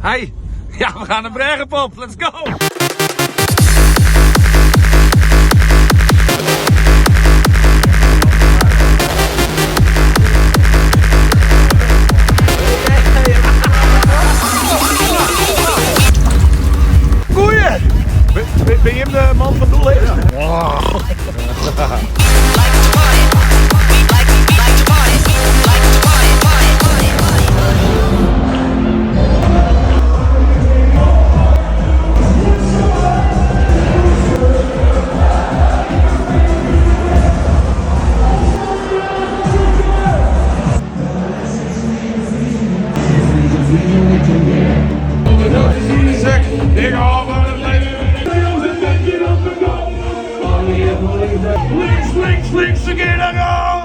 Hey, ja, we gaan de brêge op. Let's go! Goeie! Ben je de man van Doel? Ik hou van het leven. Links, links, links, ze gaan.